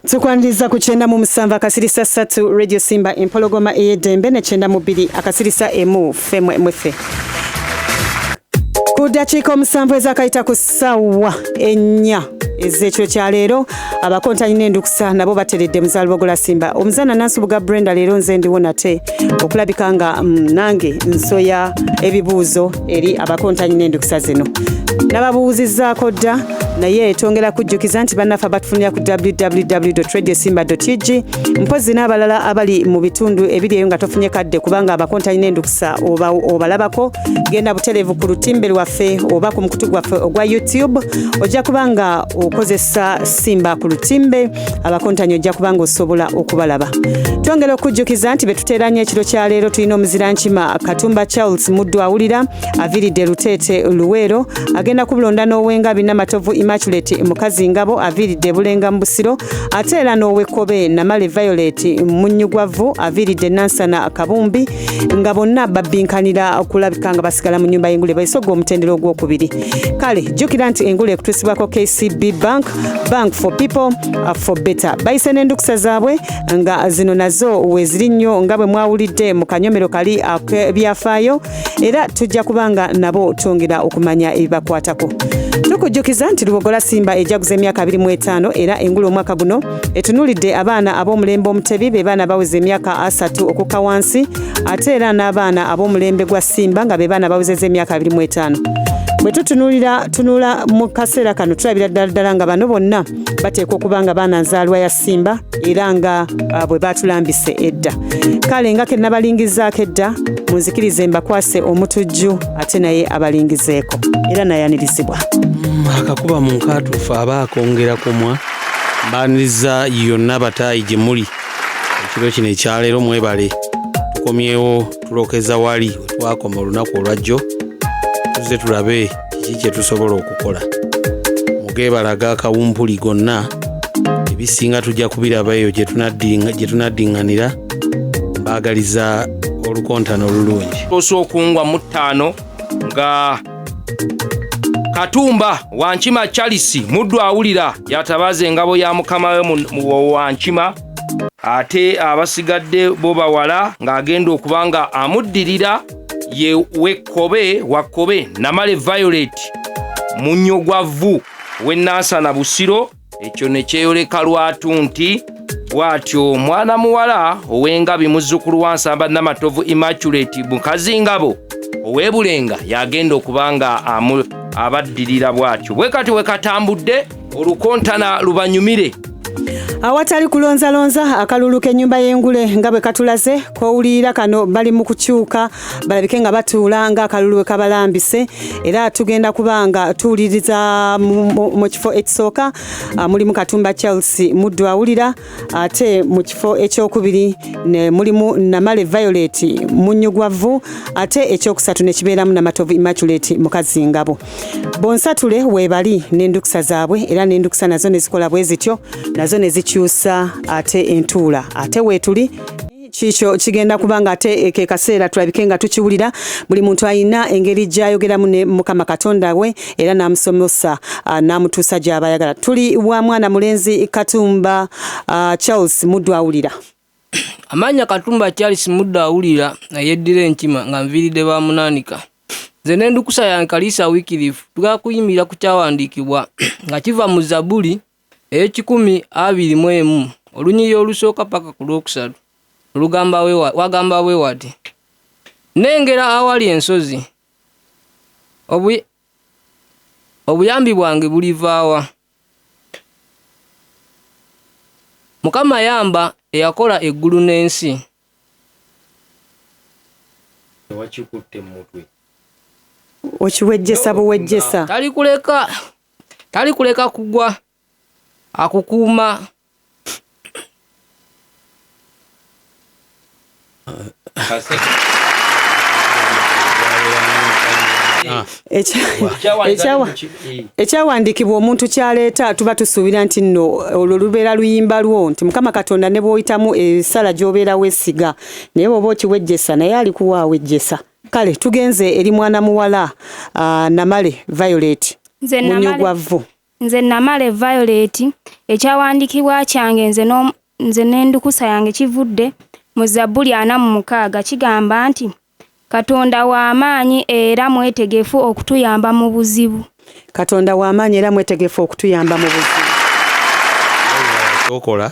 Tukwaniriza ku 97.3 Radio Simba Empologoma ey'eddembe ne 92.1 Femwe Mwefe. Ku ddakiika 7 ezakayita ku ssaawa 4 ez'ekiro kya leero, abakontanyi n'endukusa nabo bateredde Muzaalubogola Simba. Omuzaana Nansubuga Brenda leero nze ndiwo nate okulabika nga nange nsoya ebibuuzo eri abakontanyi n'endukusa zino. Nababuuzizzaako dda, naye twongera kujjukiza nti bannaffe abatufunira ku www.radiosimba.ug, mpozzi n'abalala abali mu bitundu ebiri eyo nga tofunye kadde kubanga abakontanyi n'endukusa obalabako, genda butereevu ku lutimbe lwaffe oba ku mukutu gwaffe ogwa YouTube, ojja kuba nga okozesa Simba ku lutimbe, abakontanyi ojja kuba nga osobola okubalaba. Twongera okujjukiza nti be tuteeranye ekiro kya leero tulina omuzirankima Katumba Charles Muddu awulira aviiridde Luteete Luweero, agenda kubulonda n'Owengabi Namatovu Immaculate Mukazi Ngabo aviiridde Bulenga mu Busiro, ate era n'Owekkobe Namale Violet Munnyugwavu aviiridde Nansana Kabumbi, nga bonna babbinkanira okulabika nga basigala mu nnyumba y'engule bayisoga omutendera ogwokubiri. Kale jjukira nti engule ekutuusibwako KCB Bank, Bank for People for Better. Bayise n'endukusa zaabwe nga zino nazo weeziri nnyo nga bwe mwawulidde mu kanyomero kali ak'ebyafaayo, era tujja kubanga nabo twongera okumanya ebibakwatako. Tukujjukiza nti Lubogola Simba ejaguza emyaka 25, era engule omwaka guno etunuulidde abaana ab'omulembe omutebi, be baana baweza emyaka 30 okukka wansi, ate era n'abaana ab'omulembe gwa Simba nga be baana bawezezza emyaka 25. Bwe tutunuulira tunula mu kaseera kano tulabira ddala ddala nga bano bonna bateekwa okuba nga baana nzaalwa ya Simba, era nga bwe baatulambise edda. Kale nga ke nabalingizaako edda, munzikirize mbakwase omutujju ate naye abalingizeeko era nayanirizibwa. Akakuba mu nkaatuufu aba akongera kumwa. Mbaniriza yonna bataayi gye muli ekiro kino ekyaleero, mwebale tukomyewo tulokeza wali we twakoma olunaku olwajjo, tuzze tulabe kiki kye tusobola okukola. Mugeebalaga akawumpuli gonna, ebisinga tujja kubiraba eyo gye tunaddiŋŋanira. Mbaagaliza olukontano olulungi. Tuuse okungwa mu 5 nga Katumba Wankima Charles Muddu awulira yatabaaza engabo ya mukama we mu Wankima, ate abasigadde bo bawala ng'agenda okuba nga amuddirira ye Wekkobe Wakkobe Namale Violet Munnyogwavu w'e Nansana Busiro. Ekyo ne kyeyoleka lwatu nti bw'atyo mwana muwala ow'engabi muzzukulu wa Nsamba Namatovu Immaculate Mukazi Ngabo ow'e Bulenga y'agenda okuba nga abaddirira bw'atyo. Bwe kati we katambudde olukontana lubanyumire. Awatali kulonzalonza, akalulu k'ennyumba y'engule nga bwe katulaze k'owulirira kano bali mu kukyuka balabike nga batuula ng'akalulu we kabalambise, era tugenda kuba nga tuwuliriza mu kifo ekisooka mulimu Katumba Charles Muddu awulira, ate mu kifo ekyokubiri mulimu Namale Violet Munnyugwavu, ate ekyokusatu ne kibeeramu Namatovu Immaculate Mukazi Ngabo. Bonsatule weebali n'endukusa zaabwe, era n'endukusa nazo ne zikola bwe zityo, nazo ne zikyusa ate entuula, ate weetuli kikyo kigenda kuba nga ate ke kaseera tulabike nga tukiwulira. Buli muntu alina engeri gy'ayogeramu ne Mukama Katonda we era n'amusomesa n'amutuusa gy'aba ayagala. Tuli wa mwana mulenzi Katumba Charles Muddu awulira. Amannya Katumba Charles Muddu awulira ayeddira Enkima nga nviiridde ba Munaanika. Nze n'endukusa yange Kaliisa Wycliffe tugenda kuyimirira ku kyawandiikibwa nga kiva mu Zabbuli ey'ekikumi abiri mu emu olunyiriri olusooka paka ku lwokusatu olugamba wagamba bwe wati: Nnengera awali ensozi, obuyambi bwange bulivaawa? Mukama yamba eyakola eggulu n'ensi. Wakikutte mu mutwe. Okiwejjesa buwejjesa. Talikuleka kugwa, akukuuma. Ekyawandiikibwa omuntu kyaleeta tuba tusuubira nti nno olwo lubeera luyimba lwo nti Mukama Katonda ne bw'oyitamu essala gy'obeera weesiga, naye bw'oba okiwejjesa naye alikuwa awejjesa. Kale tugenze eri mwana muwala Namale Violet Munnyugwavu. Nze Namale Violet, ekyawandiikibwa kyange nze n'endukusa yange kivudde mu Zabbuli 46 kigamba nti Katonda wa maanyi era mwetegefu okutuyamba mu buzibu. Katonda wa maanyi era mwetegefu okutuyamba mu buzibu. Kyokola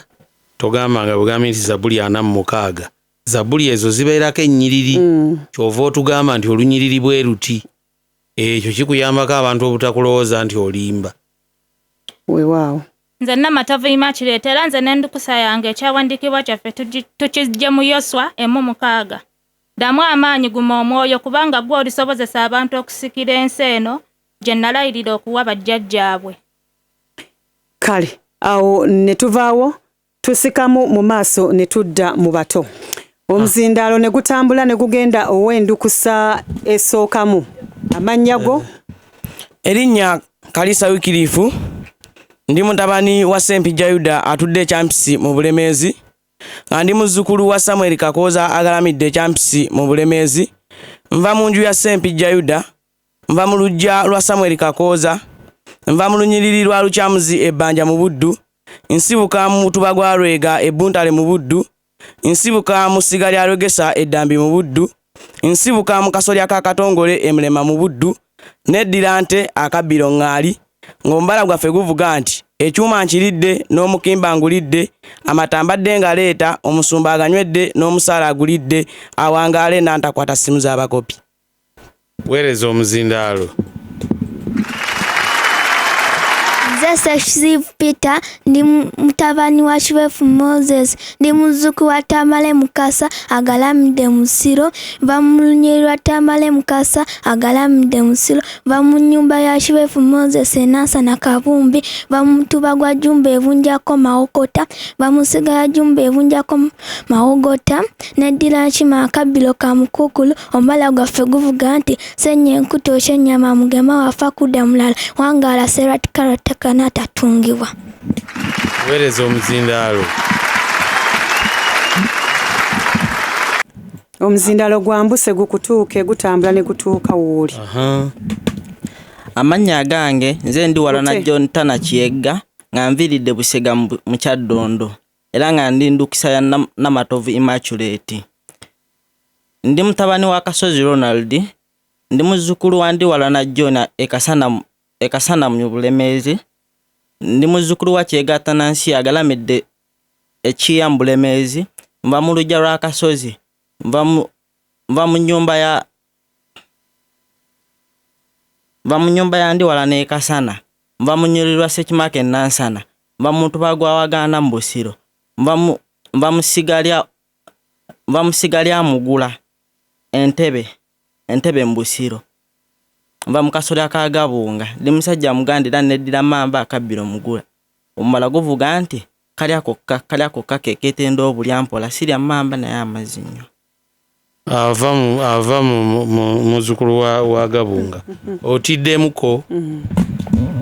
togamba nga bugambye nti Zabbuli 46. Zabbuli ezo zibeerako ennyiriri. Ky'ova otugamba nti olunyiriri bwe luti. Ekyo kikuyambako abantu obutakulowooza nti olimba. Weewaawo. Nze Namatovu Immaculate era nze n'endukusa yange ekyawandiikibwa kyaffe tukiggye mu Yoswa 1:6. Ddamu amaanyi, guma omwoyo, kubanga ggwe olisobozesa abantu okusikira ensi eno gye nalayirira okuwa bajjajjaabwe. Kale awo ne tuvaawo tusikamu mu maaso ne tudda mu bato. Omuzindaalo ne gutambula ne gugenda ow'endukusa esookamu. Amannya go? Erinnya Kalisa Wikirifu, ndi mutabani wa Ssempijja Yuda atudde Ekyampisi mu Bulemeezi, nga ndi muzzukulu wa Samuel Kakooza agalamidde Ekyampisi mu Bulemeezi. Nva mu nju ya Ssempijja Yuda, nva mu luggya lwa Samuel Kakooza, nva mu lunyiriri lwa Lukyamuzi ebbanja mu Buddu, nsibuka mu mutuba gwa Lwega ebbuntale mu Buddu, nsibuka mu ssiga lya Lwegesa eddambi mu Buddu, nsibuka mu kasolya ka Katongole emulema mu Buddu, neddira nte akabbiro ŋŋaali, ng'omubala gwaffe guvuga nti ekyuma nkiridde n'omukimba ngulidde, amata mbadde ngaleeta, omusumba aganywedde n'omusaala agulidde, awangaale nantakwata ssimu z'abakopi. Weereza omuzindaalo. Nze Steve Peter, ndi mutabani wa Kiweefu Moses, ndi muzzukulu wa Tamale Mukasa agalamidde Musiro, nva mu lunyiriri lwa Tamale Mukasa agalamidde Musiro, nva mu nnyumba ya Kiweefu Moses e Nansana Kabumbi, nva mu mutuba gwa Jumba ebunjako Mawokota, nva mu nsiga ya Jumba ebunjako Mawogota, neddira Nkima akabbiro ka Mukukulu, omubala gwaffe guvuga nti ssennya enkuta okyennyama mugema wafa kudda mulala, wangaala Serwat Karate n'atatungibwa. Weereza omuzindaalo. Omuzindaalo gwambuse gukutuuke gutambula ne gutuuka wooli. Amannya agange nze ndi Walana John Tana Kiyegga nga nviiridde Busega mu Kyaddondo era nga ndi ndukisa ya Namatovu Immaculate. Ndi mutabani wa Kasozi Ronald, ndi muzzukulu wa Ndiwalana John e Kasana mu Bulemeezi, ndi muzzukulu wa Kyegatta Nansi agalamidde e Kiya mu Bulemeezi, nva mu luggya lwa Kasozi, nva mu nnyumba ya nva mu nnyumba ya Ndiwalana e Kasana, nva mu nnyiriri lwa Ssekimaka e Nansana, nva mu mutuba gwa Wagaana mu Busiro, nva mu ssiga lya Mugula Entebe mu Busiro, nva mu kasolya ka Gabunga, ndi musajja Muganda era neddira mmamba akabbiro Mugula. Omumala guvuga nti kalya kokka ke keetenda obulya mpola, sirya mmamba naye amazzi nnywa. Ava mu muzzukulu wa Gabunga. Otiddemuko?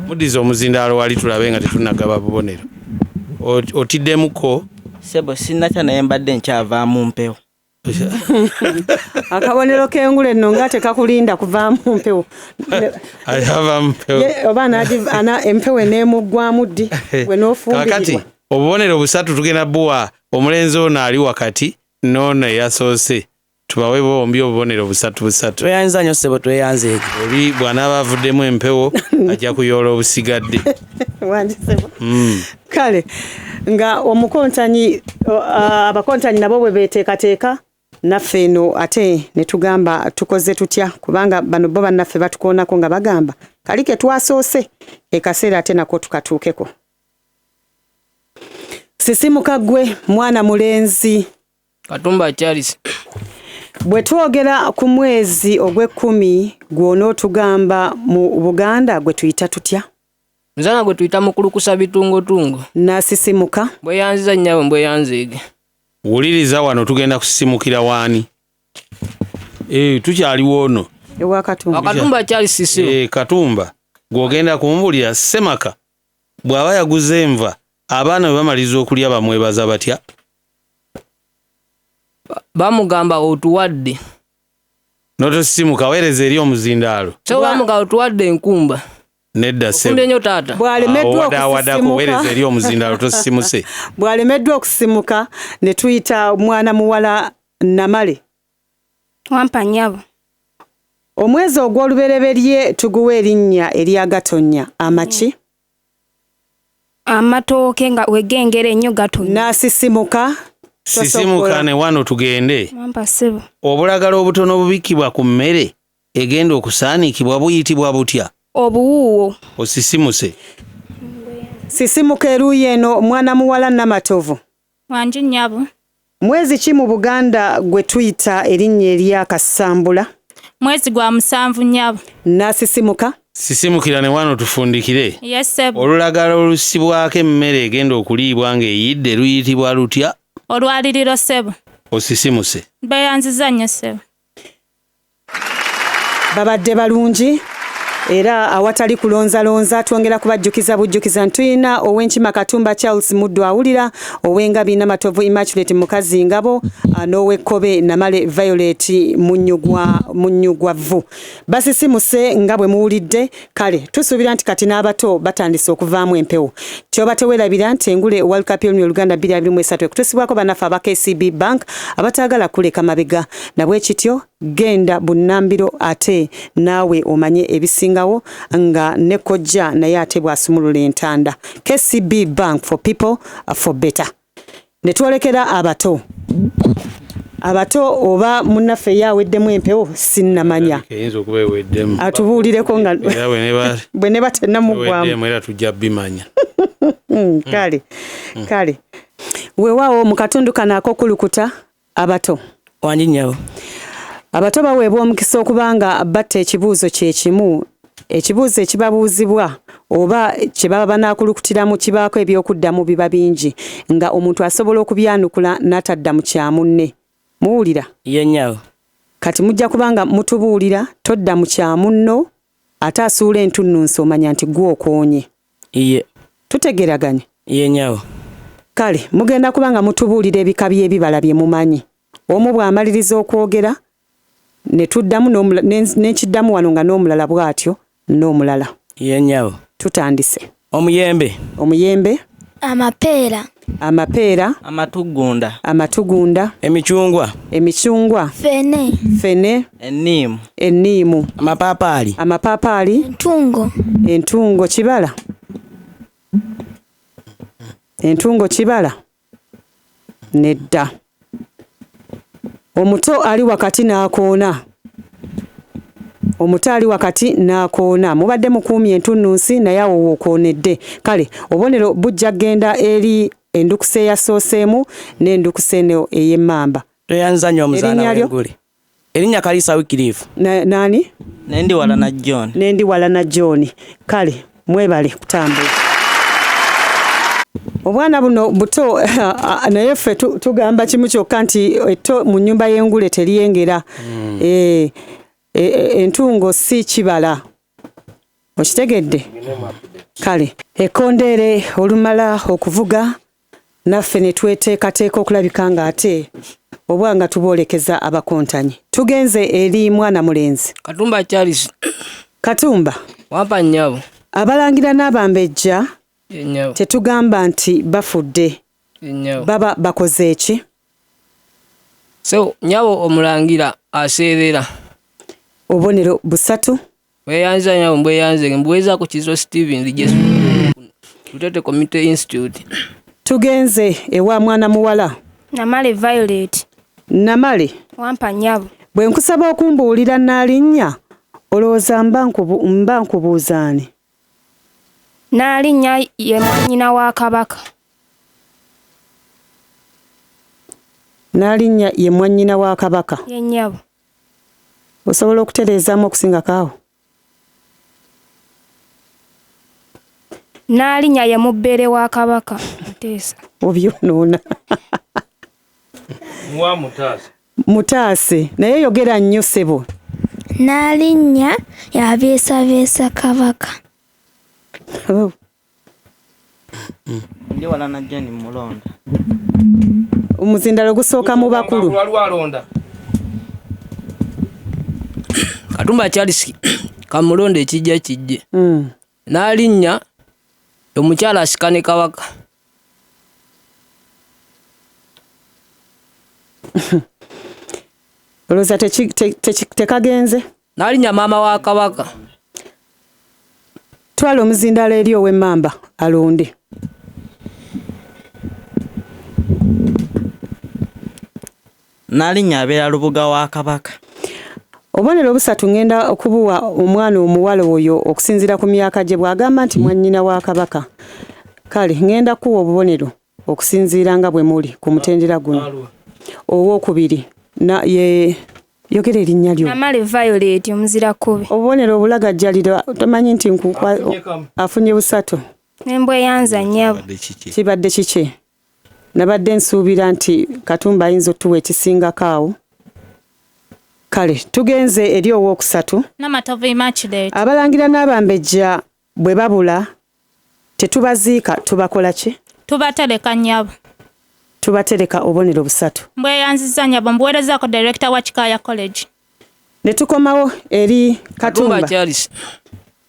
Muddize omuzindaalo wali tulabe nga tetunnagaba bubonero. Otiddemuko? Ssebo sinnatya naye mbadde nkyavaamu mpewo. Akabonero k'engule nno nga tekakulinda kuvaamu mpewo. Oba empewo eneemuggwamu ddi gwe n'ofumbirirwa. Kaakati obubonero busatu tugenda buwa omulenzi ono ali wakati n'ono eyasoose. Tubawe bombi obubonero busatu busatu. Tweyanza nnyo ssebo, tweyanzeege. Oli bw'anaaba avuddemu empewo ajja kuyoola obusigadde. Wangi ssebo. Kale nga omukontanyi abakontanyi nabo bwe beeteekateeka naffe eno ate ne tugamba tukoze tutya, kubanga bano bo bannaffe batukoonako nga bagamba kali ke twasoose ekaseera ate nako tukatuukeko. Sisimuka ggwe mwana mulenzi. Katumba Charles. Bwe twogera ku mwezi ogw'ekkumi gw'onootugamba mu Buganda gwe tuyita tutya? Nzana gwe tuyita mukulukusa bitungotungo. N'asisimuka. Bweyanziza nnyabo mbweyanzeege. Wuliriza wano tugenda kusisimukira waani? Tukyaliwo ono. Ewa Katumba. Katumba Charles Sisiro. Katumba gw'ogenda kumubulira Ssemaka bw'aba yaguze enva abaana bwe bamaliza okulya bamwebaza batya? Bamugamba otuwadde. N'otosisimuka weereza eri omuzindaalo. So bamugamba otuwadde enkumba. Nedda Ofumbye nnyo taata. Bw'alemeddwa Wadaawadako okusisimuka. weereza eri omuzindalo tosisimuse. Bw'alemeddwa okusisimuka ne tuyita mwana muwala Namale. Wampa nnyabo. Omwezi ogw'olubereberye tuguwa erinnya erya Gatonnya. Amaki? Amatooke nga wegengera ennyo gatonnya. N'asisimuka. Sisimuka ne wano tugende. Wampa ssebo. Obulagala obutono obubikkibwa ku mmere egenda okusaanikibwa buyitibwa butya? Obuwuuwo. Osisimuse. Sisimuka eruuyi eno mwana muwala Namatovu. Wangi nnyabo. Mwezi ki mu Buganda gwe tuyita erinnya erya Kasambula? Mwezi gwa 7 nnyabo. N'asisimuka. Sisimukira ne wano tufundikire. Yes ssebo. Olulagala olusibwako emmere egenda okuliibwa ng'eyidde luyitibwa lutya? Olwaliriro ssebo. Osisimuse. Mbeeyanzizza nnyo ssebo. Babadde balungi era awatali kulonzalonza twongera kubajjukiza bujjukiza nti tulina ow'enkima Katumba Charles Muddu awulira, ow'engabi Namatovu Immaculate Mukazi Ngabo, n'ow'ekkobe Namale Violet Munnyugwa Vvu. Basisimuse nga bwe muwulidde. Kale tusuubira nti kati n'abato batandise okuvaamu empewo. Kyoba teweerabira nti engule World Cup y'olulimi Oluganda 2023 ekutuusibwako bannaffe aba KCB Bank abataagala kuleka mabega. Nabwe kityo genda bunnambiro ate naawe omanye ebisingawo nga ne kojja naye ate bw'asumulula entanda. KCB Bank, for people for better. Ne twolekera abato. Abato oba munnaffe ye aweddemu empewo sinnamanya. Eyinza okuba eweddemu. Atubuulireko nga Era bwe neba bwe neba tennamuggwamu. eweddemu era tujja bimanya. Kale kale weewaawo mu katundu kano ak'okulukuta abato. Wangi nnyabo. Abato baweebwa omukisa okuba nga batta ekibuuzo kye kimu. Ekibuuzo ekibabuuzibwa oba kye baba banaakulukutiramu kibaako ebyokuddamu biba bingi nga omuntu asobola okubyanukula n'atadda mu kya munne. Muwulira? Ye nnyabo. Kati mujja kuba nga mutubuulira todda mu kya munno ate asuula entunnunsi omanya nti gwe okoonye. Iye. Tutegeeraganye? Ye nnyabo. Kale mugenda kuba nga mutubuulira ebika by'ebibala bye mumanyi. Omu bw'amaliriza okwogera ne tuddamu n'ekiddamu wano nga n'omulala bw'atyo n'omulala. Ye nnyabo. Tutandise. Omuyembe. Omuyembe. Amapeera. Amapeera. Amatugunda. Amatugunda. Emicungwa. Emicungwa. Ffene. Ffene. Enniimu. Enniimu. Amapaapaali. Amapaapaali. Entungo. Entungo kibala. Entungo kibala. Nedda. Omuto ali wakati n'akoona. Omuto ali wakati n'akoona. Mubadde mukuumye entunnunsi naye awo w'okoonedde. Kale obubonero bujja kugenda eri endukusa eyasooseemu n'endukusa eno ey'emmamba. Tweyanza nnyo omuzaana Erinnya lyo? w'engule. Erinnya Kalisa Wycliffe. Nani? Nendiwala na John. Nendiwala na John. Kale mwebale kutambula. Obwana buno buto naye ffe tugamba kimu kyokka nti etto mu nnyumba y'engule teryengera. Entungo si kibala. Okitegedde? Kale ekkondeere olumala okuvuga naffe ne tweteekateeka okulabika ng'ate oba nga tuboolekeza abakontanyi. Tugenze eri mwana mulenzi. Katumba Charles. Katumba. Wampa nnyabo. Abalangira n'abambejja Ye nnyabo. tetugamba nti bafudde. Ye nnyabo. Baba bakoze ki? So nnyabo omulangira aseerera. Obubonero busatu. Mweyanza nnyabo mbweyanze mbuwezaako Kizo Steven Jesu. Lutete Community Institute. Tugenze ewa mwana muwala. Namale Violet. Namale. Wampa nnyabo. Bwe nkusaba okumbuulira Nnaalinnya, olowooza mba nkubuuza ani? Nnaalinnya ye mwannyina wa Kabaka. Nnaalinnya ye mwannyina wa Kabaka. Ye nnyabo. Osobola okutereezaamu okusingako awo? Nnaalinnya ye mubbere wa Kabaka. Muteesa. Obyonoona. Mwa Mutaase. Mutaase, naye yogera nnyo ssebo. Nnaalinnya yabeesabeesa Kabaka. Oh. Ndiwala na John Mulonda. Omuzindalo gusooka mu bakulu. Waliwo alonda. Katumba Charles kamulonde ekijja kijje. Naalinnya omukyala asika ne kabaka. Olowooza tekagenze? Naalinnya maama wa kabaka. Twala omuzindaalo eri ow'emmamba alonde. Naalinnya abeera lubuga wa kabaka. Obubonero obusatu ngenda okubuwa omwana omuwala oyo okusinziira ku myaka gye bw'agamba nti mwannyina wa kabaka. Kale ngenda kuwa obubonero okusinziira nga bwe muli ku mutendera guno. Owookubiri na ye yogera erinnya lyo. Namale Violet omuzira kkobe. Obubonero obulagajjalirwa tomanyi nti afunye busatu. Nembweyanza nnyabo. Kibadde kiki? Nabadde nsuubira nti Katumba ayinza otuwa ekisingako awo. Kale tugenze eri owookusatu. Namatovu Immaculate. Abalangira n'abambejja bwe babula tetubaziika tubakola ki? Tubatereka nnyabo. Tubatereka obubonero busatu. Mbweyanzizza nnyabo mbuweerezaako director wa Kikaaya College. Ne tukomawo eri Katumba. Katumba Charles.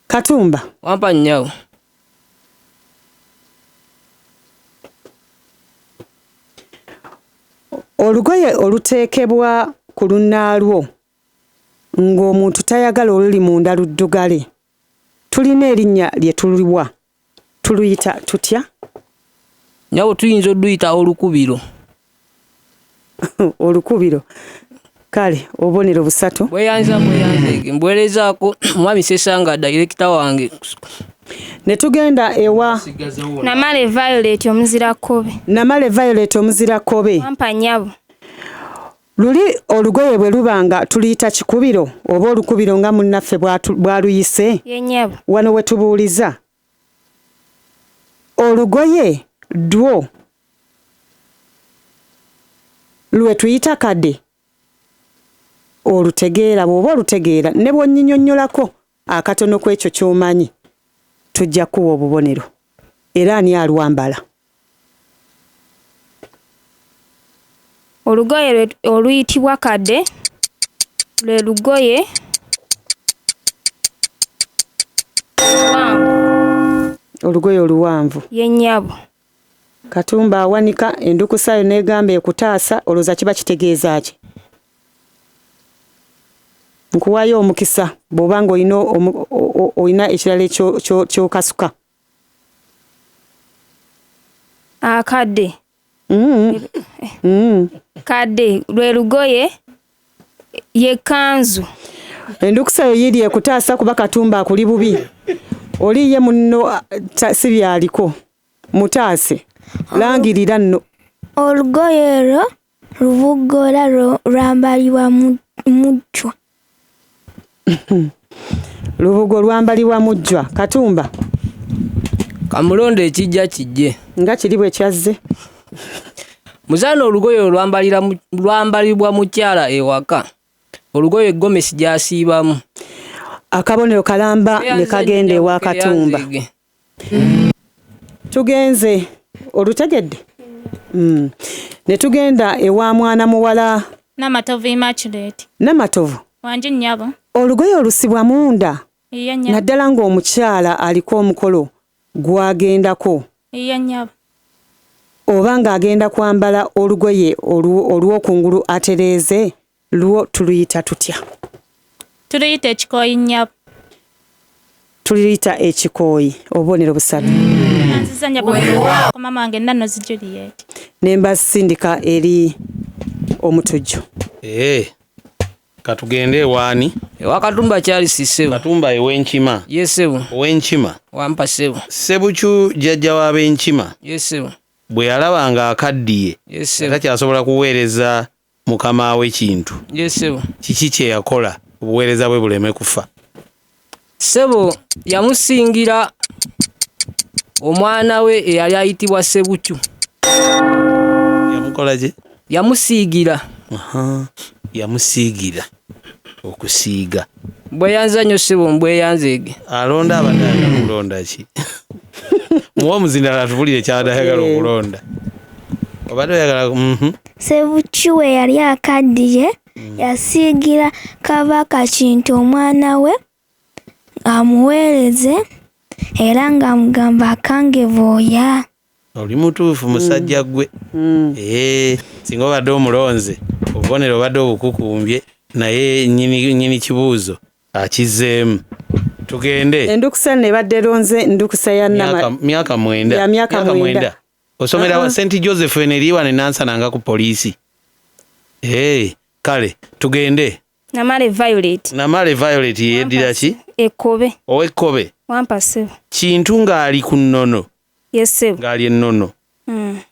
Katumba. Wampa nnyabo. Olugoye oluteekebwa ku lunnaalwo ng'omuntu tayagala oluli munda luddugale tulina erinnya lye tuluwa tuluyita tutya? Nnyabo tuyinza odduyita olukubiro. Olukubiro. Kale obubonero busatu. Bweyanza bweyanzeege mbuweerezaako mwami Ssesanga dayirekita wange. Ne tugenda ewa Namale Violet omuzira kkobe. Namale Violet omuzira kkobe. Wampa nnyabo. Luli olugoye bwe luba nga tuluyita kikubiro oba olukubiro nga munnaffe bw'aluyise. Ye nnyabo. Wano we tubuuliza olugoye lwo lwe tuyita kadde olutegeera bw'oba olutegeera ne bw'onnyinyonnyolako akatono ku ekyo ky'omanyi tujja kuwa obubonero. Era ani alwambala? Olugoye oluyitibwa kadde lwe lugoye oluwanvu. Olugoye oluwanvu. Ye nnyabo. Katumba awanika endukusayo n'egamba ekutaasa olowooza kiba kitegeeza ki? Nkuwaayo omukisa bw'oba ng'olina ekirala ky'okasuka. Akadde. Kadde lwe lugoye ye kkanzu. Endukusayo yiiri ekutaasa kuba Katumba akuli bubi. Oli ye munno si byaliko. Mutaase. Langirira nno. Olugoye olwo lubugo lwambalibwa mujjwa. Lubugo lwambalibwa mujjwa. Katumba. Kamulonde ekijja kijje. Nga kiri bwe kyazze. Muzaana olugoye lwambalibwa mukyala ewaka. Olugoye gomesi gy'asiibamu. Akabonero kalamba ne kagenda ewa Katumba. Tugenze olutegedde. Ne tugenda ewa mwana muwala. Namatovu Immaculate. Namatovu. Wangi nnyabo. Olugoye olusibwa munda. Iye nnyabo. Naddala ng'omukyala aliko omukolo gw'agendako. Iye nnyabo. Oba ng'agenda kwambala olugoye olw'okungulu atereeze lwo tuluyita tutya? Tuluyita ekikooyi nnyabo. Tuluyita ekikooyi. Obubonero busatu. Nziza nnyabo mama wange Nannozi Juliet. Ne mbasindika eri omutujju. Katugende ewaani? Ewa Katumba Charles ssebo. Katumba ew'enkima. Ye ssebo. Ow'enkima. Wampa ssebo. Ssebukyu jjajja w'ab'enkima. Ye ssebo. Bwe yalaba nga akaddiye. Ye ssebo. Takyasobola kuweereza mukama we kintu. Ye ssebo. Kiki kye yakola obuweereza bwe buleme kufa? Ssebo yamusingira omwana we eyali ayitibwa Ssebukyu. Yamukola ki? Yamusiigira. Yamusiigira. Okusiiga. Bweyanza nnyo ssebo mbweyanzeege. Alonda abadde ayagala kulonda ki? Muwe omuzindalo atubulire ky'abadde ayagala okulonda. Obadde oyagala Ssebukyu we yali akaddiye yasiigira Kabaka Kintu omwana we amuweereze Era ng'amugamba akange bwoya. Oli mutuufu musajja gwe. Ee, singa obadde omulonze obubonero obadde obukukumbye, naye nnyini kibuuzo akizzeemu. Tugende. Endukusa nno ebadde eronze ndukusa ya Myaka 9. Ya myaka 9. Osomera wa St Joseph eno eri wano e Nansana nga ku poliisi. Ee, kale tugende. Namale Violet. Namale Violet yeddira ki? Ekkobe. Ow'ekkobe. Wampa ssebo. Kintu ng'ali ku nnono. Yes ssebo. Ng'ali ennono.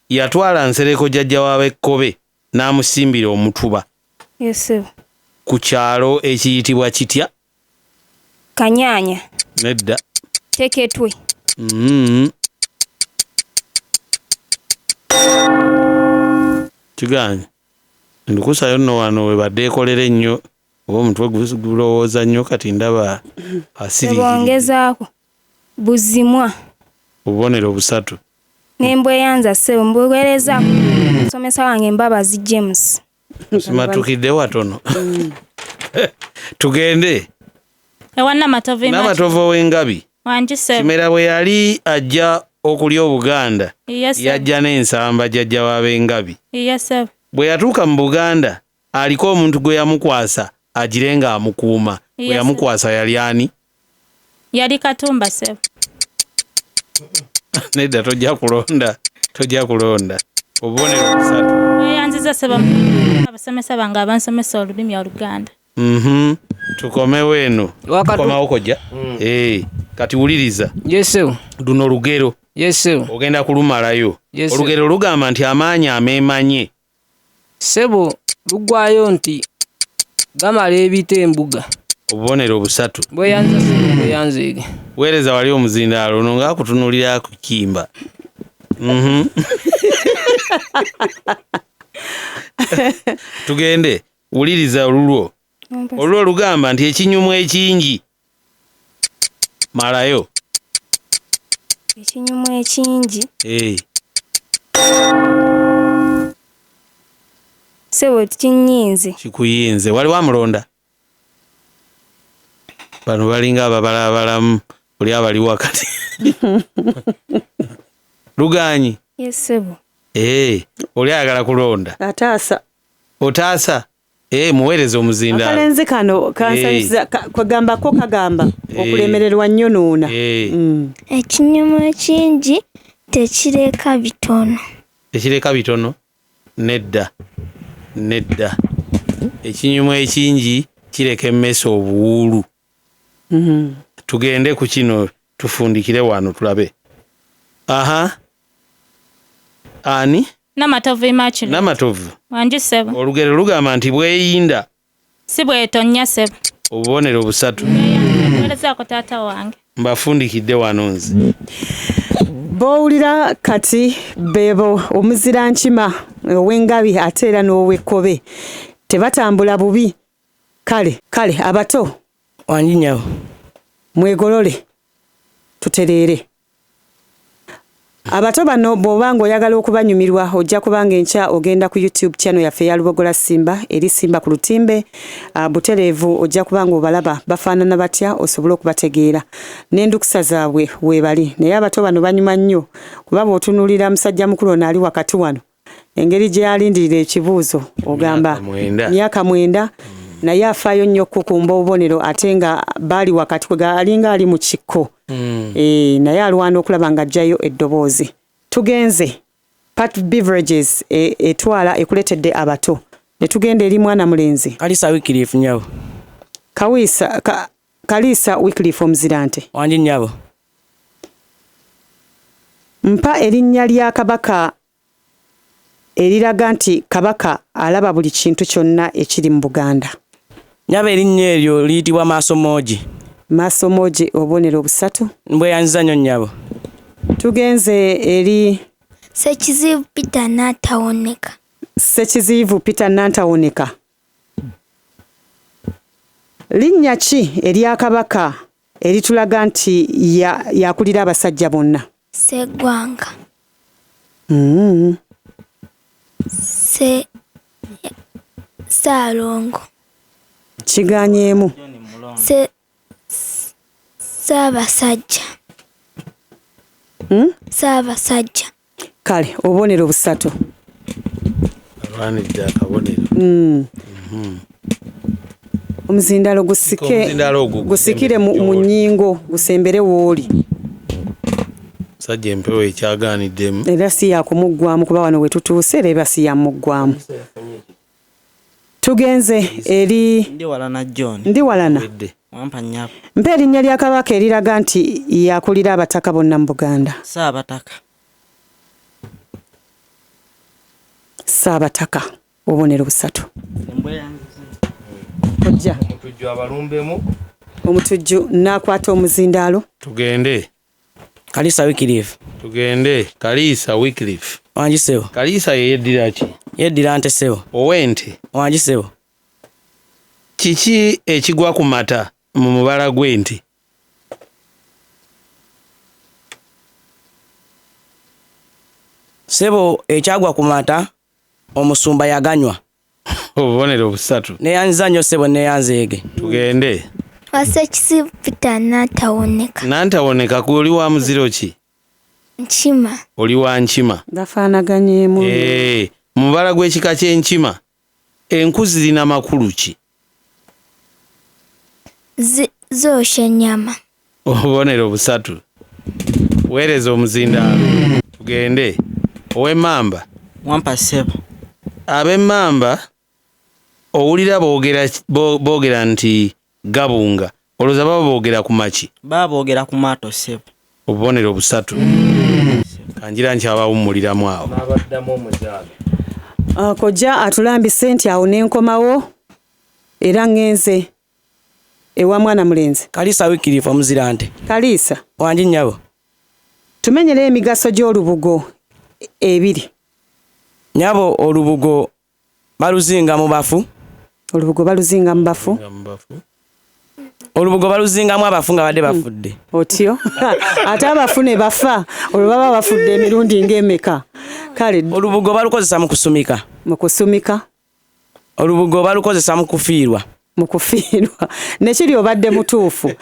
Yatwala Nsereko jjajja w'ab'ekkobe n'amusimbira omutuba. Yes ssebo. Ku kyalo ekiyitibwa kitya? Kanyanya. Nedda. Teketwe. Kiganye. Ndukusayo nno wano we badde ekolera ennyo, oba omutwe gulowooza nnyo kati ndaba asiriikirira. Ebongezaako. Buzimwa. Obubonero busatu. Ne mbweyanza ssebo, mbweweereza omusomesa wange Mbabazi James. Simatukidde watono. Tugende. Ewa Namatovu. Namatovu ow'engabi. Wangi ssebo. Kimera bwe yali ajja okulya Obuganda, yajja n'ensamba jjajja w'ab'engabi. Bwe yatuuka mu Buganda, aliko omuntu gwe yamukwasa agire ng'amukuuma. Bwe yamukwasa yali ani? Yali Katumba ssebo. Nedda, tojja kulonda, tojja kulonda. Obubonero busatu. Weeyanziza ssebo abasomesa bange abansomesa olulimi Oluganda. Tukomewo eno. Tukomawo kojja. Kati wuliriza. Yes ssebo. Luno lugero. Yes ssebo. Ogenda kulumalayo. Olugero lugamba nti amaanyi ameemanye. Ssebo luggwayo nti gamala ebita embuga. Obubonero busatu. Bweyanza ssebo, bweyanzeege. Weereza wali omuzindaalo ono ng'akutunuulira akukimba. Tugende, wuliriza olulwo. Olulwo lugamba nti ekinyumu ekingi. Malayo. Ekinyumu ekingi. Ssebo kinyinze. Kikuyinze. Waliwo amulonda? Bano balinga ababalabalamu oli abali wakati. Luganyi. Yes ssebo. Oli ayagala kulonda. Ataasa. Otaasa. Muweereze omuzindaalo. Akalenzi kano kansanyusiza, kwegambako kagamba okulemererwa nnyo noona. Ekinyumu ekingi tekireka bitono. Tekireka bitono? Nedda. Nedda. Ekinyumu ekingi kireka emmese obuwuulu. Tugende ku kino tufundikire wano tulabe. Aha. Ani? Namatovu Immaculate. Namatovu. Wangi ssebo. Olugero lugamba nti bweyinda. Si bwetonnya ssebo. Obubonero busatu. Weerezaako taata wange. Mbafundikidde wano nze. B'owulira kati beebo omuzira nkima ow'engabi ate era n'ow'ekkobe. Tebatambula bubi. Kale, kale abato. Wangi nnyabo. Mwegolole. Tutereere. Abato bano bw'oba ng'oyagala okubanyumirwa ojja kubanga enkya ogenda ku YouTube channel yaffe eya Lubogola Simba eri Simba ku lutimbe, butereevu ojja kubanga obalaba bafaanana batya osobole okubategeera n'endukusa zaabwe weebali. Naye abato bano banyuma nnyo kuba bw'otunuulira musajja mukulu ono ali wakati wano engeri gye yalindirira ekibuuzo ogamba myaka 9 naye afaayo nnyo okukumba obubonero ate nga baali wakati kwe alinga ali mu kikko. Naye alwana okulaba ng'aggyayo eddoboozi. Tugenze Pat Beverages etwala ekuleetedde abato ne tugenda eri mwana mulenzi Kalisa Wycliffe nnyabo. Kalisa Wycliffe omuzirante. Wangi nnyabo. Mpa erinnya lya Kabaka eriraga nti Kabaka alaba buli kintu kyonna ekiri mu Buganda. Nnyabo erinnya eryo liyitibwa Maaso Moogi. Maaso Moogi obubonero busatu. Mbweyanziza nnyo nnyabo. Tugenze eri Ssekizivu Peter Nantawoneka. Ssekizivu Peter Nantawoneka. Linnya ki erya Kabaka eritulaga nti yakulira abasajja bonna? Sseggwanga. Ssaalongo. Kigaanyeemu. Ssaabasajja. Ssaabasajja. Kale obubonero busatu. Alwanidde akabonero. Omuzindaalo gusike, Omuzindaalo ogwo gusikire mu gusembere gy'oli. nnyingo, gusembere w'oli. Musajja empewo ekyagaaniddemu. Era si yakumuggwamu kuba wano we tutuuse era eba si yamuggwamu. Tugenze eri Ndi walana John. Ndi walana. Wampa nnyabo. Mpa erinnya lya Kabaka eriraga nti yakulira abataka bonna mu Buganda. Ssaabataka. Ssaabataka, obubonero busatu. Kojja. Omutujju abalumbemu. Omutujju n'akwata omuzindaalo. Tugende. Kaliisa Wycliffe. Tugende. Kaliisa Wycliffe. Wangi ssebo. Kaliisa ye yeddira ki? Yeddira nte ssebo. Ow'ente. Wangi ssebo. Kiki ekigwa ku mata mu mubala gw'ente? Ssebo ekyagwa ku mata omusumba yaganywa. Obubonero busatu. Neeyanziza nnyo ssebo neeyanzeege. Tugende. Wasekisibu Peter Nantawoneka. Nantawoneka gwe oli wa muziro ki? Nkima. Oli wa nkima. Bafaanaganyeemu. Mu mubala gw'ekika ky'enkima, enku zirina makulu ki? Zookya ennyama. Obubonero busatu. Weereza omuzindaalo. Tugende. Ow'emmamba. Wampa ssebo. Ab'emmamba owulira boogera nti gabunga. Olowooza baba boogera ku maki? Baba boogera ku maato ssebo. Obubonero busatu. Kanjira nkyabawummuliramu awo. N'abaddamu omuzaana. Kojja atulambise nti awo ne nkomawo era ŋŋenze ewa mwana mulenzi. Kaliisa Wycliffe omuzirante. Kaliisa. Wangi nnyabo. Tumenyere emigaso gy'olubugo ebiri. Nnyabo olubugo baluzinga mu bafu. Olubugo baluzinga mu bafu. Olubugo baluzingamu abafu nga badde bafudde. Otyo? Ate abafu ne bafa, olwo baba bafudde emirundi ng'emeka. Kale olubugo balukozesa mu kusumika. Mu kusumika. Olubugo balukozesa mu kufiirwa. Mu kufiirwa. Nekiri obadde mutuufu.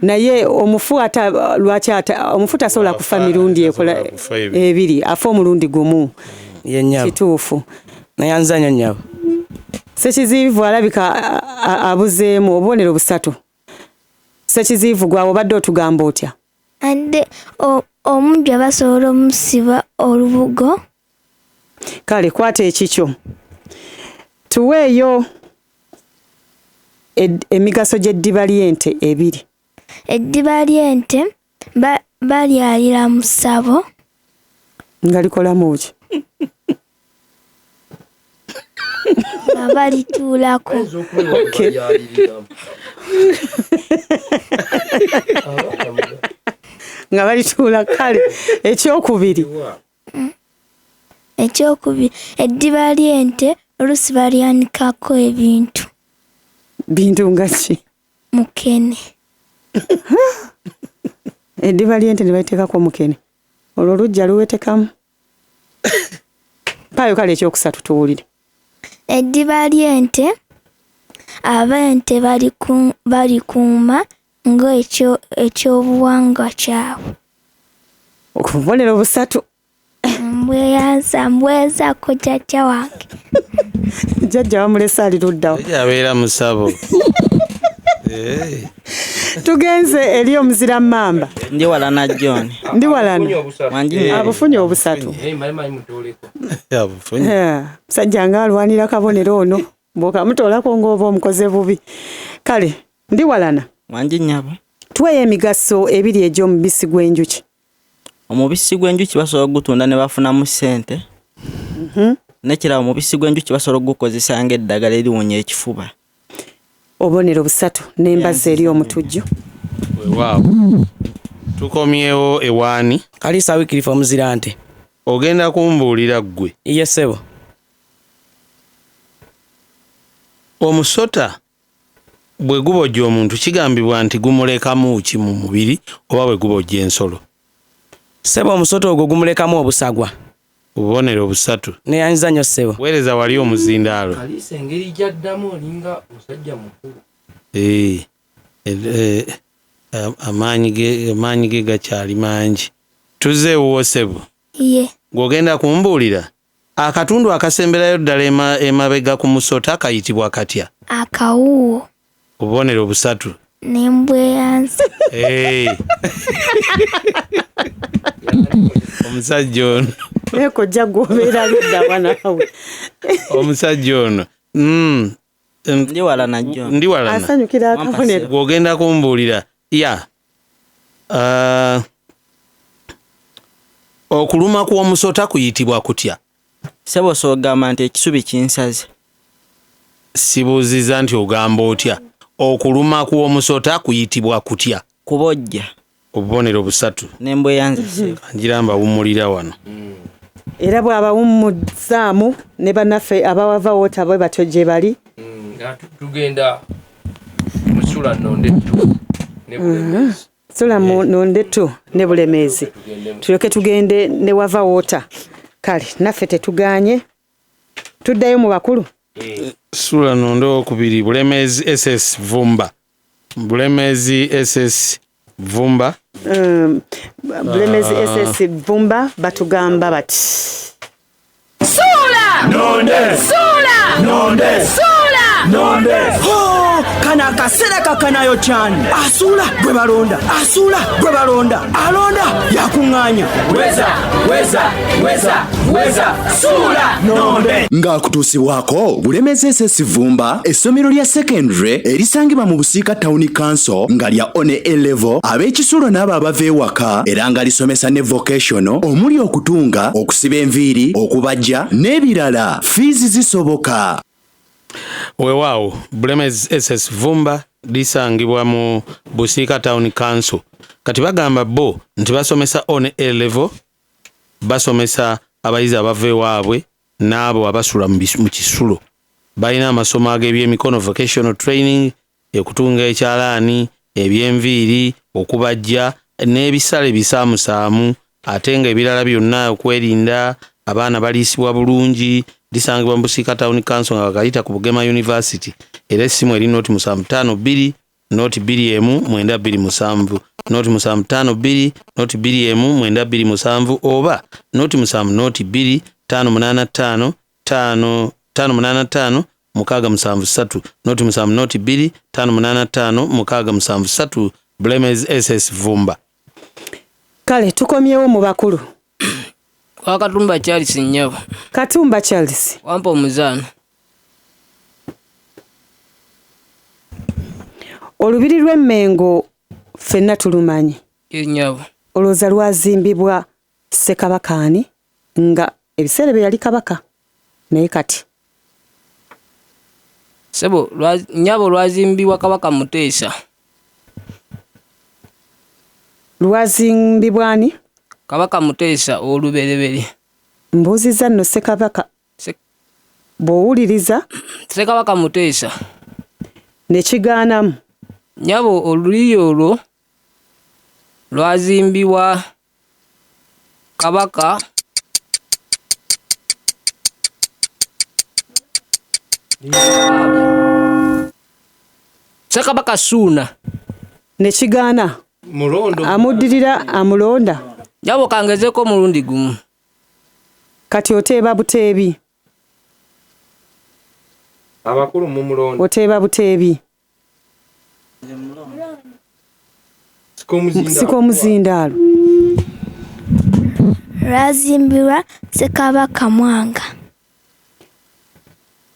Naye omufu ata lwaki ata omufu tasobola kufa mirundi ekola ebiri, afa omulundi gumu. Ye nnyabo. Kituufu. Nayanza nnyo nnyabo. Ssekiziyivu alabika abuzeemu obubonero busatu. Ssekiziyivu gwawe obadde otugamba otya? Ande omujja basobola omusiba olubugo. Kale kwata ekikyo. Tuweeyo emigaso gy'eddiba ly'ente ebiri. Eddiba ly'ente balyalira mu ssabo. Nga likolamu ki? Nga balituulako. Okay. Nga balituula. Kale ekyokubiri. Ekyokubiri, eddiba ly'ente oluusi balyanikako ebintu. Bintu nga ki? Mukene. Eddiba ly'ente ne baliteekako mukene. Olwo luggya luwetekamu. Mpaayo kale ekyokusatu tuwulire. Eddiba ly'ente ab'ente balikuuma ng'ekyobuwangwa kyabwe. Obubonero busatu. Mbweyanza mbwezaako jjajja wange. Jjajja wamulese ali luddawo. Jjajja abeera musabo. Tugenze eri omuzira mmamba. Ndi walana John. Ndi walana. Abufunye obusatu. Abufunye. Musajja ng'alwanira kabonero ono. Bw'okamutoolako ng'oba omukoze bubi. Kale ndi walana. Wangi nnyabo. Tuweeyo emigaso ebiri egy'omubisi gw'enjuki. Omubisi gw'enjuki basobola okugutunda ne bafunamu ssente. N'ekirala omubisi gw'enjuki basobola okugukozesa ng'eddagala eriwonya ekifuba. Obubonero busatu n'embazzi eri omutujju. Weewaawo. Tukomyewo ewaani. Kaliisa Wycliffe omuzirante. Ogenda kumbuulira ggwe. Iye ssebo. Omusota bwe gubojja omuntu kigambibwa nti gumulekamu ki mu mubiri oba bwe gubojja ensolo? Ssebo omusota ogwo gumulekamu obusagwa. Obubonero busatu. Neeyanziza nnyo ssebo. Weereza wali omuzindaalo. Kaliisa engeri gy'addamu olinga musajja mukulu. Amaanyi ge gakyali mangi. Tuzze ewuwo ssebo. Ye. Gw'ogenda kumbuulira akatundu akasemberayo ddala emabega ku musota kayitibwa katya? Akawuwo. Obubonero busatu. Nembweyanza. Hey. Omusajja ono. Naye kojja gw'obeera ludda wa naawe. Omusajja ono. Ndiwalana John. Ndiwalana. Asanyukira akabonero. Gw'ogenda kumbuulira. Ya. Okuluma kw'omusota kuyitibwa kutya? Ssebo soogamba nti ekisubi kinsaze. Sibuuzizza nti ogamba otya. Okuluma kw'omusota kuyitibwa kutya? Kubojja. Obubonero busatu. Nembweyanza ssebo. Ngira mbawummulira wano. Era bw'abawummuzaamu ne bannaffe abawava woota bwe batyo gye bali. Tugenda musula Nonde 2 ne Bulemeezi. Sula mu Nonde 2 ne Bulemeezi. Tulyoke tugende ne wava woota. Kale naffe tetuganye. Tuddayo mu bakulu. Sula Nonde 2 Bulemeezi SS Vumba. Bulemeezi SS Vumba. Bulemeezi SS Vumba batugamba bati. Sula! Nonde! Sula! Nonde! Sula! Nonde! Ho! Kana akaseera kakanayo kyani. Asuula gwe balonda. Asuula gwe balonda. Alonda yakuŋŋaanya. Weza, weza, weza, weza. Sula! Nonde! Ng'akutuusibwako Bulemeezi SS Vumba, essomero lya secondary erisangibwa mu Busiika Town Council nga lya one A level, ab'ekisulo n'abo abava ewaka, era nga lisomesa ne vocational omuli okutunga, okusiba enviiri, okubajja n'ebirala. Fiizi zisoboka. Weewaawo Bulemeezi SS Vumba lisangibwa mu Busiika Town Council. Kati bagamba bo nti basomesa one A level, basomesa abayizi abava ewaabwe n'abo abasula mu kisulo. Balina amasomo ag'ebyemikono, vocational training, okutunga ekyalaani, ebyenviiri, okubajja n'ebisale bisaamusaamu, ate nga ebirala byonna okwerinda, abaana baliisibwa bulungi. Lisangibwa mu Busiika Town Council nga bakayita ku Bugema University. Era essimu eri noti 752 noti 21 927 noti 752 noti 21 927 oba noti 7 noti 2 585 5 585 673 noti 7 noti 2 585 673. Bulemeezi SS Vumba. Kale tukomyewo mu bakulu. Kwa Katumba Charles nnyabo. Katumba Charles. Wampa omuzaano. Olubiri lw'Emmengo ffenna tulumanyi. Nnyabo. Olowooza lwazimbibwa Ssekabaka ani nga ebiseera bye yali kabaka naye kati? Ssebo nnyabo lwazimbibwa Kabaka Muteesa. Lwazimbibwa ani? Kabaka Muteesa olubereberye. Mbuuzizza nno Ssekabaka. Bw'owuliriza? Ssekabaka Muteesa. Ne kigaanamu. Nnyabo oluliri olwo lwazimbibwa Kabaka Ssekabaka Ssuuna. Ne kigaana. Amuddirira amulonda. Nnyabo kangezeeko omulundi gumu. Kati oteeba buteebi. Abakulu mumulonda. Oteeba buteebi. Siko omuzindaalo. Lwazimbibwa Ssekabaka Mwanga.